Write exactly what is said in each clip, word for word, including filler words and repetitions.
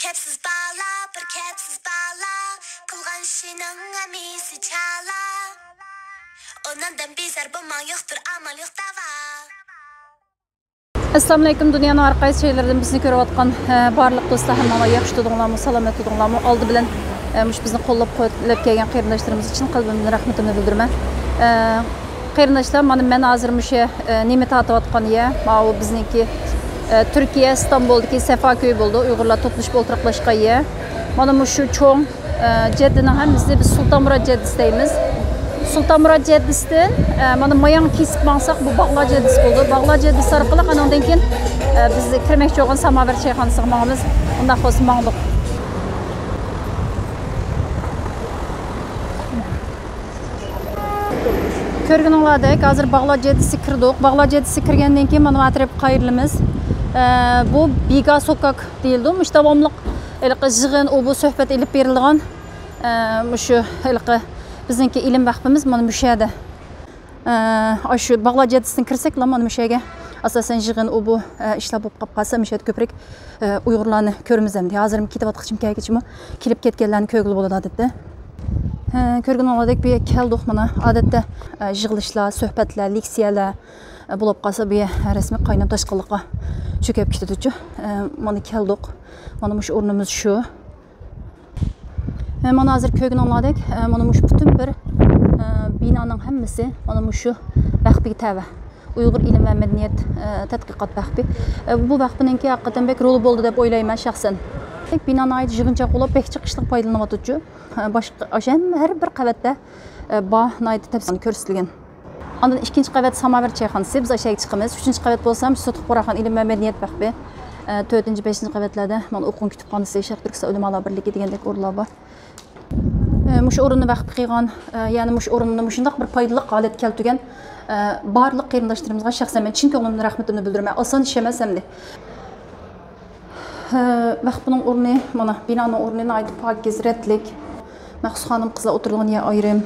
كەپسىز بالا، بىر كەپسىز بالا، قىلغان ئىشىنىڭ ھەممىسى چالا. ئۇنىڭدىن بىزار بولماڭ، يوقتۇر ئامال، يوق داۋا. ئەسسالامۇئەلەيكۇم، دۇنيانىڭ ھەر قايسى جايلىرىدىن بىزنى كۆرۈۋاتقان، ئە، بارلىق دوستلار، ھەممىڭلار ياخشى تۇردۇڭلارمۇ، سالامەت تۇردۇڭلارمۇ؟ ئالدى بىلەن، ئە، مۇشۇ بىزنى قوللاپ قۇۋۋەتلەپ كەلگەن قېرىنداشلىرىمىز ئۈچۈن قەلبىمدىن رەھمىتىمنى بىلدۈرىمەن. ئە، قېرىنداشلار، مانا مەن ھازىر مۇشۇ، ئە، نېمە تارتىۋاتقان يەر، ماۋۇ بىزنىڭكى، ئە، تۈركىيە ئىستانبۇلدىكى سەفا كۆيى بولىدۇ، ئۇيغۇرلار توپلىشىپ ئولتۇراقلاشقان يەر. مانا مۇشۇ چوڭ، ئە، جەددىنىڭ ھەممىسىنى بىز سۇلتانمۇرات جەددىسى دەيمىز. سۇلتانمۇرات جەددىسىدىن، ئە، مانا ماياڭ كېسىپ ماڭساق، بۇ باغلار جەددىسى بولىدۇ. باغلار جەددىسى ئارقىلىق ئانىڭدىن كېيىن، ئە، بىز كىرمەكچى بولغان ساماۋەر چايخانىسىغا ماڭىمىز. ئۇنداق بولسا ماڭدۇق. كۆرگىنىڭلاردەك، ھازىر باغلار جەددىسىگە كىردۇق. باغلار جەددىسىگە كىرگەندىن كېيىن، مانا بۇ تەرەپكە قايرىلىمىز. ئە، بۇ بىگا سوكاك دېيىلىدۇ. مۇشۇ داۋاملىق ھېلىقى يىغىن، ئۇ بۇ سۆھبەت ئېلىپ بېرىلىدىغان، ئە، مۇشۇ ھېلىقى بىزنىڭكى ئىلىم ۋەقپىمىز مانا مۇشۇ يەردە. ئە، ئاشۇ باغلار جەددىسىدىن كىرسەكلا، مانا مۇشۇ يەرگە ئاساسەن يىغىن، ئۇ بۇ، ئە، ئىشلار بولۇپ قاپ قالسا، مۇشۇ يەردە كۆپرەك، ئە، ئۇيغۇرلارنى كۆرىمىز ئەمدى. ھازىرمۇ كېتىۋاتقۇچىمۇ، كەلگىچىمۇ كېلىپ كەتكەنلەرنى كۆرگىلى بولىدۇ ئادەتتە. ئە، كۆرگىنىڭلاردەك بۇ يەرگە كەلدۇق. مانا ئادەتتە، ئە، يىغىلىشلار، سۆھبەتلەر، لېكسىيەلەر، ئە، بولۇپ قالسا، بۇ يەر رەسمىي قايناپ تاشقىنلىققا چۆكۈپ كېتىدۇچۇ. ئە، مانا كەلدۇق. مانا مۇشۇ ئورنىمىز شۇ. ئە، مانا ھازىر كۆرگىنىڭلاردەك، ئە، مانا مۇشۇ پۈتۈن بىر، ئە، بىنانىڭ ھەممىسى مانا مۇشۇ ۋەقپىگە تەۋە. ئۇيغۇر ئىلىم ۋە مەدەنىيەت، ئە، تەتقىقات ۋەقپى. ئە، بۇ ۋەقپىنىڭكى ھەقىقەتەن بەك رولى بولدى دەپ ئويلايمەن شەخسەن. بىنا ناھايىتى يىغىنچاق بولۇپ، بەك جىق ئىشلىق پايدىلىنىۋاتىدۇچۇ. ئە، باشقا، ئاشۇ ھەممە، ھەر بىر قەۋەتتە، ئە، بار، ناھايىتى تەپسىلىي كۆرسىتىلگەن. ئاندىن ئىككىنچى قەۋەت ساماۋەر چايخانىسى، بىز ئاشۇ يەرگە چىقىمىز. ئۈچىنچى قەۋەت بولسا مۇشۇ سوتلۇق قۇرئان ئىلىم ۋە مەدەنىيەت ۋەقپى. ئە، تۆتىنچى، بەشىنچى قەۋەتلەردە مانا ئوقۇغۇم كۇتۇپخانىسى، شەرقىي تۈركىستان ئۆلىمالار بىرلىكى دېگەندەك ئورۇنلار بار. ئە، مۇشۇ ئورۇننى ۋەقىپ قىلغان، ئە، يەنى مۇشۇ ئورۇننى مۇشۇنداق بىر پايدىلىق ھالەتكە كەلتۈرگەن، ئە، بارلىق قېرىنداشلىرىمىزغا شەخسەن مەن چىن كۆڭلۈمدىن رەھمىتىمنى بىلدۈرىمەن. ئاسان ئىش ئەمەس ئەمدى. ھە، ۋەقپىنىڭ ئورنى، مانا، بىنانىڭ ئورنى ناھايىتى پاكىز، رەتلىك. مەخسۇس خانىم-قىزلار ئولتۇرىدىغان يەر ئايرىم،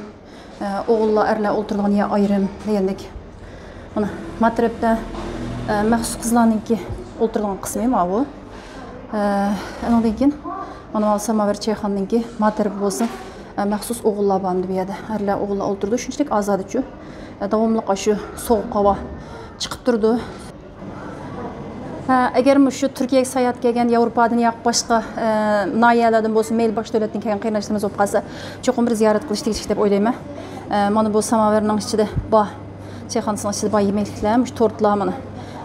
ھە، ئوغۇللار، ئەرلەر ئولتۇرىدىغان يەر ئايرىم دېگەندەك. مانا، ما تەرەپتە، ھە، مەخسۇس قىزلارنىڭكى ئولتۇرىدىغان قىسمى ماۋۇ. ھە، ئۇنىڭدىن كېيىن، مانا، ماۋۇ ساماۋەر چايخانىنىڭكى ما تەرىپى بولسا، ھە، مەخسۇس ئوغۇللار بار ئەمدى بۇ يەردە. ئەرلەر، ئوغۇللار ئولتۇرىدۇ، شۇنچىلىك ئازادىچۇ. ھە، داۋاملىق ئاشۇ سوغۇق ھاۋا چىقىپ تۇرىدۇ. ھە، ئەگەر مۇشۇ تۈركىيەگە ساياھەتكە كەلگەن ياۋروپادىن ياكى باشقا، ئە، ناھىيەلەردىن بولسۇن، مەيلى باشقا دۆلەتتىن كەلگەن قېرىنداشلىرىمىز بولۇپ قالسا، چوقۇم بىر زىيارەت قىلىش تېگىشلىك دەپ ئويلايمەن. ئە، مانا بۇ ساماۋەرنىڭ ئىچىدە بار، چايخانىسىنىڭ ئىچىدە بار يېمەكلىكلەر، مۇشۇ تورتلار مانا.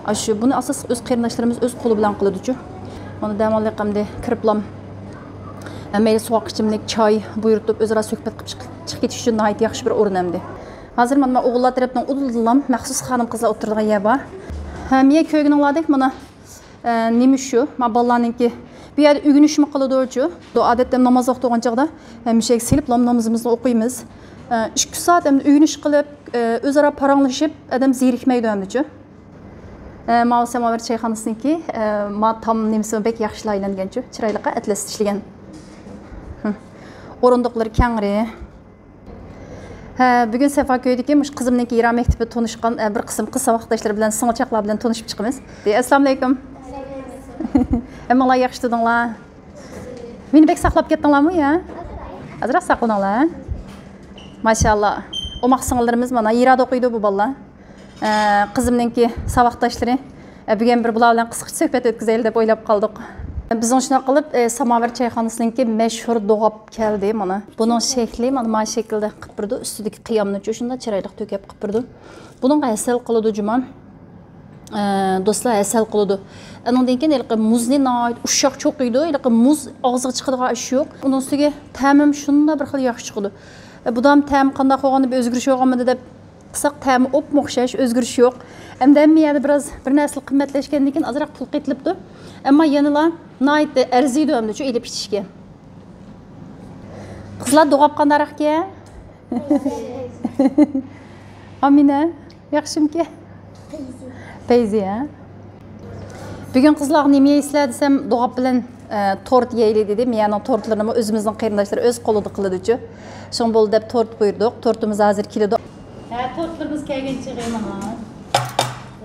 ئاشۇ، بۇنى ئاساسلىق ئۆز قېرىنداشلىرىمىز ئۆز قولى بىلەن قىلىدۇچۇ. مانا دەماللىق ئەمدى كىرىپلام، ئە، مەيلى سوغۇق ئىچىملىك، چاي بۇيرۇتۇپ، ئۆزئارا سۆھبەت قىلىپ چىق-، چىقىپ كېتىش ئۈچۈن ناھايىتى ياخشى بىر ئورۇن ئەمدى. ھازىر مانا ئوغۇللار تەرەپنىڭ ئۇدۇلدىنلا مەخسۇس خانىم-قىزلار ئولتۇرىدىغان يەر بار. ھە، مىيە كۆرگىنىڭلاردەك مانا، ئە، نېمە شۇ؟ ما بالىلارنىڭكى. بۇ يەردە ئۆگىنىشمۇ قىلىدۇچۇ. ئادەتتە ناماز ۋاقتى بولغان چاغدا، ھە، مۇشەگە سېلىپلا نامىزىمىزنى ئوقۇيمىز. ئە، ئىككى سائەت ئەمدى ئۆگىنىش قىلىپ، ئە، ئۆزئارا پاراڭلىشىپ، ئادەم زېرىكمەيدۇ ئەمدىچۇ. ئە، ماۋۇ ساماۋەر چايخانىسىنىڭكى، ئە، ما تام نېمىسىمۇ بەك ياخشى لايىھەلەنگەنچۇ. چىرايلىققا ئەتلەس ئىشلىگەن. ھە. ئورۇندۇقلىرى كەڭرى. ھە، بۈگۈن سەفا كۆيدىكى مۇشۇ قىزىمنىڭكى يىرا مەكتىپىدە تونۇشقان، ئە، بىر قىسىم قىز ساۋاقداشلىرى بىلەن، سىڭىلچاقلار بىلەن تونۇشۇپ چىقىمىز. ئەسسالامۇئەلەيكۇم. ھەممىڭلار ياخشى تۇردۇڭلار؟ مېنى بەك ساقلاپ كەتتىڭلارمۇ يا؟ ئازراق ساقلىنىڭلار. ماشائاللا. ئوماق سىڭىللىرىمىز مانا يىرادا ئوقۇيدۇ بۇ بالىلار. ئە، قىزىمنىڭكى ساۋاقداشلىرى. ئە، بۈگۈن بىر بۇلار بىلەن قىسقىچە سۆھبەت ئۆتكۈزەيلى دەپ ئويلاپ قالدۇق. بىزنىڭ شۇنداق قىلىپ، ئە، ساماۋەر چايخانىسىنىڭكى مەشھۇر دوغاپ كەلدى مانا. بۇنىڭ شەكلى مانا، مانا شەكىلدە قىلىپ بېرىدۇ. ئۈستىدىكى قىيامنىچۇ شۇنداق چىرايلىق تۆكۈپ قىلىپ بېرىدۇ. بۇنىڭغا ھەسەل قىلىدۇ جۇما. ئە، دوستلار ھەسەل قىلىدۇ. ئۇنىڭدىن كېيىن ھېلىقى مۇزنى ناھايىتى ئۇششاق چوقۇيدۇ. ھېلىقى مۇز ئاغزىغا چىقىدىغان ئىش يوق. ئۇنىڭ ئۈستىگە تەمىمۇ شۇنداق بىر خىل ياخشى چىقىدۇ. ئە، بۇدام تەمى قانداق بولغاندا بىر ئۆزگىرىش بولغانمىدى دەپ قىلساق، تەمى ئوپمۇ ئوخشاش، ئۆزگىرىش يوق. ئەمدى ھەممە يەردە بىراز بىر نەرسىلەر قىممەتلەشكەندىن كېيىن ئازراق پۇل قېتىلىپتۇ. ئەمما يەنىلا ناھايىتى ئەرزىيدۇ ئەمدىچۇ ئېلىپ ئىچىشكە. قىزلار، دوغاپ قانداقراقكەن؟ ئامىنە، ياخشىمىكەن؟ پەيزى، ھە؟ بۈگۈن قىزلارغا نېمە يەيسىلەر دېسەم، دوغاپ بىلەن، ئە، تورت يەيلى دېدى. مىيەنىڭ تورتلىرىنىمۇ ئۆزىمىزنىڭ قېرىنداشلىرى ئۆز قولىدا قىلىدۇچۇ. شۇڭا بولدى دەپ تورت بۇيرۇدۇق. تورتىمىز ھازىر كېلىدۇ. ھە، تورتلىرىمىز كەلگەن چېغى مانا.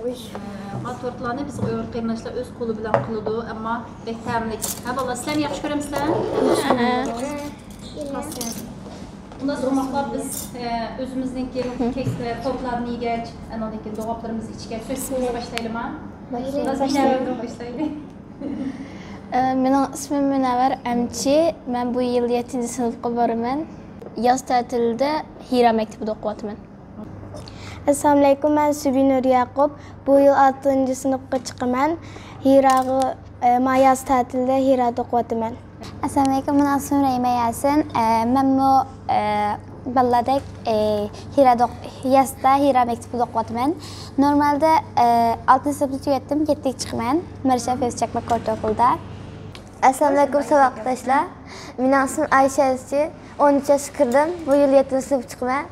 ما تورتلارنى بىزنىڭ ئۇيغۇر قېرىنداشلار ئۆز قولى بىلەن قىلىدۇ، ئەمما بەك تەملىك. ھە بالىلار، سىلەرمۇ ياخشى كۆرەمسىلەر؟ ئۇنداق سوماقلار بىز ئۆزىمىزنىڭكى كەيك، تورتلارنى يېگەچ، ئانىڭدىن كېيىن دوغاپلىرىمىزنى ئىچكەچ، سۆز قىلىشنى باشلايلىما؟ باشلايلى. باشلايلى. ئە، مېنىڭ ئىسمىم مۇنەۋۋەر ئەمچى. مەن بۇ يىل يەتتىنچى سىنىپقا بارىمەن. ياز تەتىلىدە ھىرا مەكتىپىدە ئوقۇۋاتىمەن. ئەسسالامۇئەلەيكۇم، مەن سۈبىنۇر ياقۇپ. بۇ يىل ئالتىنچى سىنىپقا چىقىمەن. ھىراغا، ئە، ما ياز تەتىلىدە ھىرادا ئوقۇۋاتىمەن. ئەسسالامۇئەلەيكۇم، مېنىڭ ئىسمىم رەھىمە ياسىن. ئە، مەنمۇ، ئە، بالىلاردەك، ئە، ھىرادا ئوق-، ياستا ھىرا مەكتىپىدە ئوقۇۋاتىمەن. نورمالدا، ئە، ئالتىنچى سىنىپنى تۈگەتتىم، يەتتىگە چىقىمەن. مەرشا فىز چەكمە ئورتاوكۇلدا. ئەسسالامۇئەلەيكۇم، ساۋاقداشلار. مېنىڭ ئىسمىم ئايشە ئەزچى. ئون ئۈچ ياشقا كىردىم. بۇ يىل يەتتىنچى سىنىپقا چىقىمەن.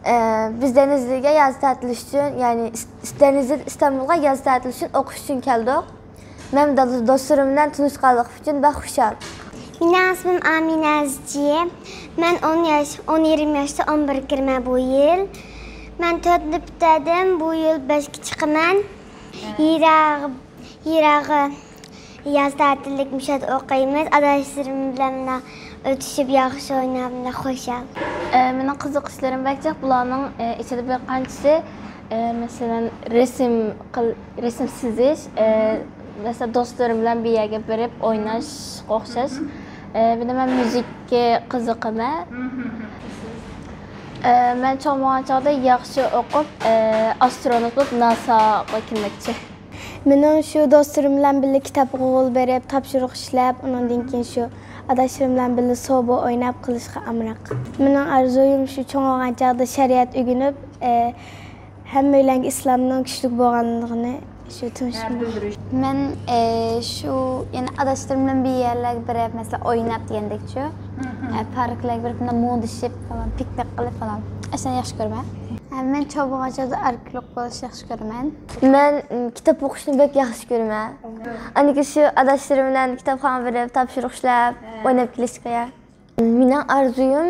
ئە، بىز دېڭىزلىگە ياز تەتىل ئۈچۈن، يەنى ئىس-، ئىس-، دېڭىزدىن ئىستانبۇلغا ياز تەتىل ئۈچۈن ئوقۇش ئۈچۈن كەلدۇق. مەن دالا-، دوستلىرىم بىلەن تونۇشقانلىقىم ئۈچۈن بەك خۇشال. مېنىڭ ئىسمىم ئامىنە ئەزچى. مەن ئون ياش، ئون يېرىم ياشتا، ئون بىرگە كىرىمەن بۇ يىل. مەن تۆتنى پۈتتۈردۈم، بۇ يىل بەشكە چىقىمەن. ھىراغا، ھىراغا ياز تەتىللىك مۇشۇ يەردە ئوقۇيمىز. ئاداشلىرىم بىلەن مۇنداق ئۆتۈشۈپ، ياخشى ئويناپ، مۇنداق خۇشال. ئە، مېنىڭ قىزىقىشلىرىم بەك جىق. بۇلارنىڭ، ئە، ئىچىدە بىر قانچىسى، ئە، مەسىلەن، رەسىم قىل-، رەسىم سىزىش، ئە، مەسىلەن، دوستلىرىم بىلەن بىر يەرگە بېرىپ ئويناشقا ئوخشاش. ئە، بىلەن مەن مۇزىكىغا قىزىقىمەن. ئە، مەن چوڭ بولغان چاغدا ياخشى ئوقۇپ، ئە، ئاسترونوت بولۇپ، ناساغا كىرمەكچى. مېنىڭ شۇ دوستلىرىم بىلەن بىللە كىتابخانىغا بېرىپ، تاپشۇرۇق ئىشلەپ، ئۇنىڭدىن كېيىن شۇ ئاداشلىرىم بىلەن بىللە سوبا ئويناپ قىلىشقا ئامراق. مېنىڭ ئارزۇيۇم شۇ چوڭ بولغان چاغدا شەرىئەت ئۆگىنىپ، ئە، ھەممەيلەنگە ئىسلامنىڭ كۈچلۈك بولغانلىقىنى شۇ تونۇشۇم. مەن، ئە، شۇ، يەنە ئاداشلىرىم بىلەن بىر يەرلەرگە بېرىپ، مەسىلەن، ئويناپ دېگەندەكچۇ، ئە، پاركلارغا بېرىپ، مۇنداق مۇڭدىشىپ پالان، پىكنىك قىلىپ پالان. ئاشۇنى ياخشى كۆرىمەن. ھە، مەن چوڭ بولغان چاغدا ئاركېئولوگ بولۇشنى ياخشى كۆرىمەن. مەن، م، كىتاب ئوقۇشنى بەك ياخشى كۆرىمەن. ئاندىن كېيىن شۇ ئاداشلىرىم بىلەن كىتابخانىغا بېرىپ، تاپشۇرۇق ئىشلەپ، ھە، ئويناپ كېلىشكە. مېنىڭ ئارزۇيۇم،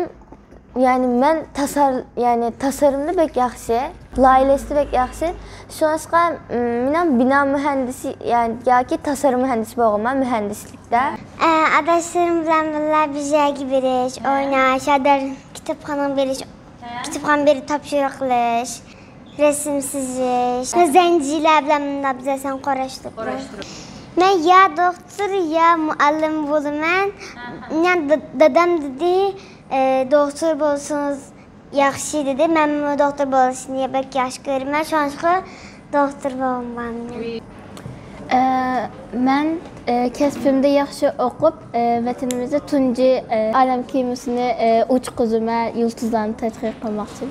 يەنى مەن تاسار-، يەنى تاسارىمدا بەك ياخشى، لايىھەلەشتە بەك ياخشى. شۇڭلاشقا، م، مېنىڭ بىنا مۇھەندىسى، يەنى ياكى تاسارا مۇھەندىسى بولغۇم بار، مۇھەندىسلىكتە. ئە، ئاداشلىرىم بىلەن بىللە بىر يەرگە بېرىش، ھە، ئويناش، يا كىتابخانىغا بېرىش، كىتابخانىغا بېرىپ تاپشۇرۇق قىلىش، رەسىم سىزىش، زەنجىرلەر بىلەن مۇنداق بىز رەسىم قۇراشتۇق. مەن يا دوختۇر، يا مۇئەللىم بولىمەن. مېنىڭ دا-، دادام دېدى، ئە، دوختۇر بولسىڭىز ياخشى دېدى. مەنمۇ دوختۇر بولۇشنى بەك ياخشى كۆرىمەن. شۇڭلاشقا دوختۇر بولغۇم بار مېنىڭ. ئە، مەن، ئە، كەسپىمدە ياخشى ئوقۇپ، ئە، ۋەتىنىمىزدە تۇنجى، ئە، ئالەم كېمىسىنى، ئە، ئۇچقۇزىمەن، يۇلتۇزلارنى تەتقىق قىلماقچى.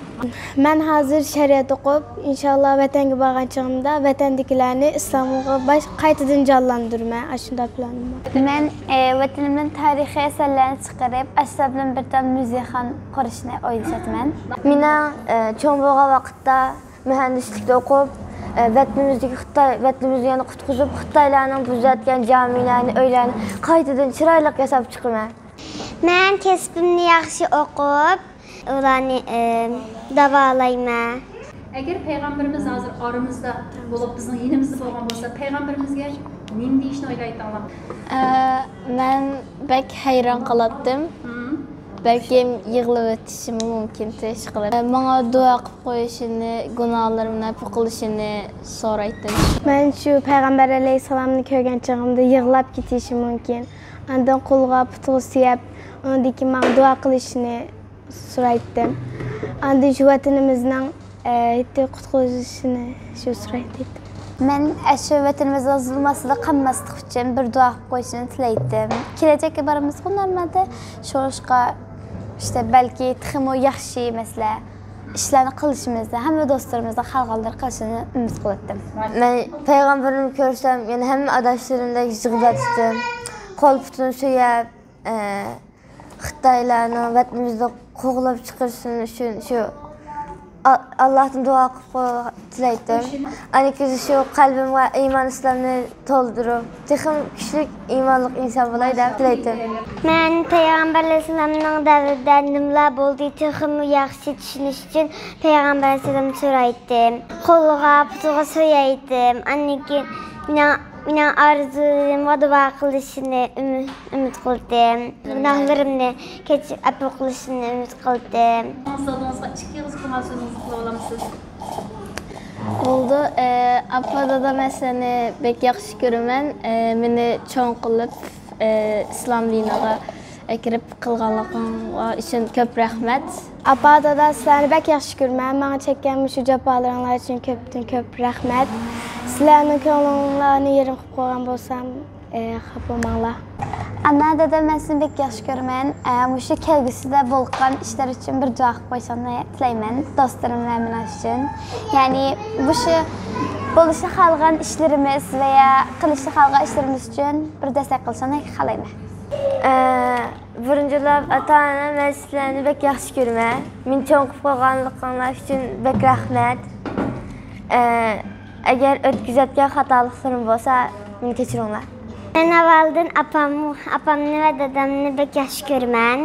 مەن ھازىر شەرىئەت ئوقۇپ، ئىنشاللا ۋەتەنگە بارغان چېغىمدا ۋەتەندىكىلەرنى ئىسلامغا باش-، قايتىدىن جانلاندۇرىمەن. ئاشۇنداق پىلانىم بار. مەن، ئە، ۋەتىنىمدىن تارىخىي ئەسەرلەرنى چىقىرىپ، ئاشۇلار بىلەن بىر تال مۇزېيخانا قۇرۇشنى ئويلىشىۋاتىمەن. مېنىڭ، ئە، چوڭ بولغان ۋاقىتتا مۇھەندىسلىكتە ئوقۇپ، ئە، ۋەتىنىمىزدىكى خىتاي، ۋەتىنىمىزنى يەنە قۇتقۇزۇپ، خىتايلارنىڭ بۇزۇۋەتكەن جامىلەرنى، ئۆيلەرنى قايتىدىن چىرايلىق ياساپ چىقىمەن. مەن كەسپىمنى ياخشى ئوقۇپ، ئۇلارنى، ئە، داۋالايمەن. ئەگەر پەيغەمبىرىمىز ھازىر ئارىمىزدا بولۇپ، بىزنىڭ يېنىمىزدا بولغان بولسا، پەيغەمبىرىمىزگە نېمە دېيىشنى ئويلايتتىڭلار؟ ئە، مەن بەك ھەيران قالاتتىم. بەلكىم يىغلىۋېتىشىمۇ مۇمكىن، تىرىشقىلى. ماڭا دۇئا قىلىپ قويۇشىنى، گۇناھلىرىمنى ئەپۇ قىلىشىنى سورايتتىم. مەن شۇ پەيغەمبەر ئەلەيھىسسالامنى كۆرگەن چېغىمدا يىغلاپ كېتىشىم مۇمكىن. ئاندىن قولىغا، پۇتىغا سۆيەپ، ئۇنىڭدىن كېيىن ماڭا دۇئا قىلىشىنى سورايتتىم. ئاندىن شۇ ۋەتىنىمىزنىڭ، ئە، قۇتقۇزۇشىنى شۇ سورايتتىم. مەن ئاشۇ ۋەتىنىمىزنىڭ زۇلۇم ئاستىدا قالماسلىقى ئۈچۈن بىر دۇئا قىلىپ قويۇشىنى تىلەيتتىم. كېلەچەككە بارىمىزغۇ نورمالدا. شۇڭلاشقا، ئىشتە، بەلكى تېخىمۇ ياخشى مەسىلە ئىشلارنى قىلىشىمىزنى، ھەممە دوستلىرىمىزنىڭ خالىغانلىرى قىلىشىنى ئۈمىد قىلاتتىم. مەن پەيغەمبىرىمنى كۆرسەم، يەنە ھەممە ئاداشلىرىمدەك يىغلاپ كېتەتتىم. قول پۇتىنى سۆيەپ، ئە، خىتايلارنىڭ ۋەتىنىمىزدىن قوغلاپ چىقىرىشى ئۈچۈن شۇ ئا-، ئاللاھتىن دۇئا قىلىپ قوي-، تىلەيتتىم. ئاندىن كېيىن شۇ قەلبىمگە ئىمان، ئىسلامنى تولدۇرۇپ، تېخىمۇ كۈچلۈك ئىمانلىق ئىنسان بولاي دەپ تىلەيتتىم. مەن پەيغەمبەر ئەلەيھىسسالامنىڭ دەۋرىدە نېمىلەر بولدى، تېخىمۇ ياخشى چۈشىنىش ئۈچۈن پەيغەمبەر ئەلەيھىسسالامنى سورايتتىم. قولىغا، پۇتىغا سۆيەيتتىم. ئاندىن كېيىن مېنىڭ، مېنىڭ ئارزۇلىرىمغا دۇئا قىلىشىنى ئۈمىد، ئۈمىد قىلدىم. گۇناھلىرىمنى كەچۈرۈپ، ئەپۇ قىلىشىنى ئۈمىد قىلدىم. ئۇستازىڭىزغا ئىككى ئېغىز كۆڭۈل سۆزىڭىزنى قىلىۋالامسىز؟ بولدى. ئە، ئاپا، دادا، مەن سىلەرنى بەك ياخشى كۆرىمەن. ئە، مېنى چوڭ قىلىپ، ئە، ئىسلام دىنىغا كىرىپ قىلغانلىقىڭلار ئۈچۈن كۆپ رەھمەت. ئاپا، دادا، سىلەرنى بەك ياخشى كۆرىمەن. ماڭا چەككەن مۇشۇ جاپالىرىڭلار ئۈچۈن كۆپتىن كۆپ رەھمەت. سىلەرنىڭ كۆڭلۈڭلارنى يېرىم قىلىپ قويغان بولسام، ئە، خاپا بولماڭلار. ئانا، دادا، مەن سىزنى بەك ياخشى كۆرىمەن. ئە، مۇشۇ كەلگۈسىدە بولغان ئىشلار ئۈچۈن بىر دۇئا قىلىپ قويساڭلار تىلەيمەن. دوستلىرىم ۋە مېنىڭ ئۈچۈن. يەنى مۇشۇ بولۇشنى خالىغان ئىشلىرىمىز ۋە يا قىلىشنى خالىغان ئىشلىرىمىز ئۈچۈن بىر دەستەك قىلساڭلار خالايمەن. ئە، بىرىنچىلەپ، ئاتا-ئانا، مەن سىلەرنى بەك ياخشى كۆرىمەن. مېنى چوڭ قىلىپ قويغانلىقىڭلار ئۈچۈن بەك رەھمەت. ئە، ئەگەر ئۆتكۈزۈۋەتكەن خاتالىقلىرىم بولسا، مېنى كەچۈرۈڭلار. مەن ئاۋۋالدىن ئاپام، ئاپامنى ۋە دادامنى بەك ياخشى كۆرىمەن.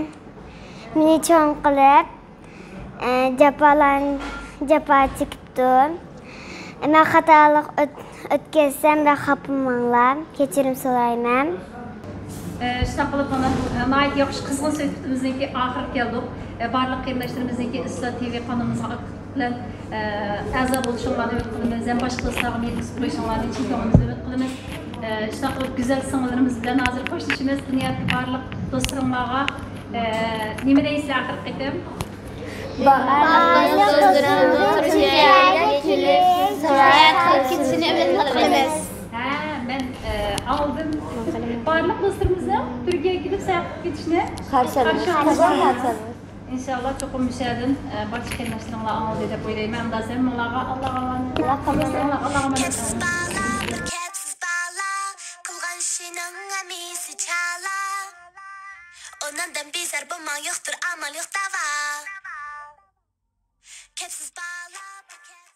مېنى چوڭ قىلىپ، ئە، جاپالار، جاپا چېكىپتۇ. مەن خاتالىق ئۆت-، ئۆتكۈزسەم، بەك خاپا بولماڭلار، كەچۈرۈم سورايمەن. ئە، شۇنداق قىلىپ، مانا بۇ، ئە، ناھايىتى ياخشى قىزغىن سۆھبىتىمىزنىڭكى ئاخىرىغا كەلدۇق. ئە، بارلىق قېرىنداشلىرىمىزنىڭكى ئىسلام تىۋى قانىلىمىزغا ئاكتىپ بىلەن، ئە، ئەزا بولۇشۇڭلارنى ئۈمىد قىلىمىز ھەم باشقا دوستلارغا يەتكۈزۈپ قويۇشۇڭلارنى چىن كۆڭلىمىزدىن ئۈمىد قىلىمىز. ئە، شۇنداق قىلىپ گۈزەل سىڭىللىرىمىز بىلەن ھازىر خوشلىشىمىز. دۇنيادىكى بارلىق دوستلىرىڭلارغا، ئە، نېمە دەيسىلەر ئاخىرقى قېتىم؟ بارلىق دوستلىرىمىزنىڭ تۈركىيەگە كېلىپ ساياھەت قىلىپ كېتىشىنى ئۈمىد قىلىمىز. ھە، مەن، ئە، ئالدىن بارلىق دوستلىرىمىزنىڭ تۈركىيەگە كېلىپ ساياھەت قىلىپ كېتىشىنى قارشى ئالىمىز. ئىنشاللا، چوقۇم مۇشۇ يەردىن، ئە، بارچە قېرىنداشلىرىڭلار ئاڭلىدى دەپ ئويلايمەن. ئەمدى ھەممىڭلارغا ئاللاغا ئامانەت. ئاللاغا ئامانەت. كەپسىز بالا، كەپسىز بالا، قىلغان ئىشىنىڭ ھەممىسى چالا. ئۇنىڭدىن بىزار بولماڭ، يوقتۇر ئامال، يوق داۋا. كەپسىز بالا، بۇ كەپ-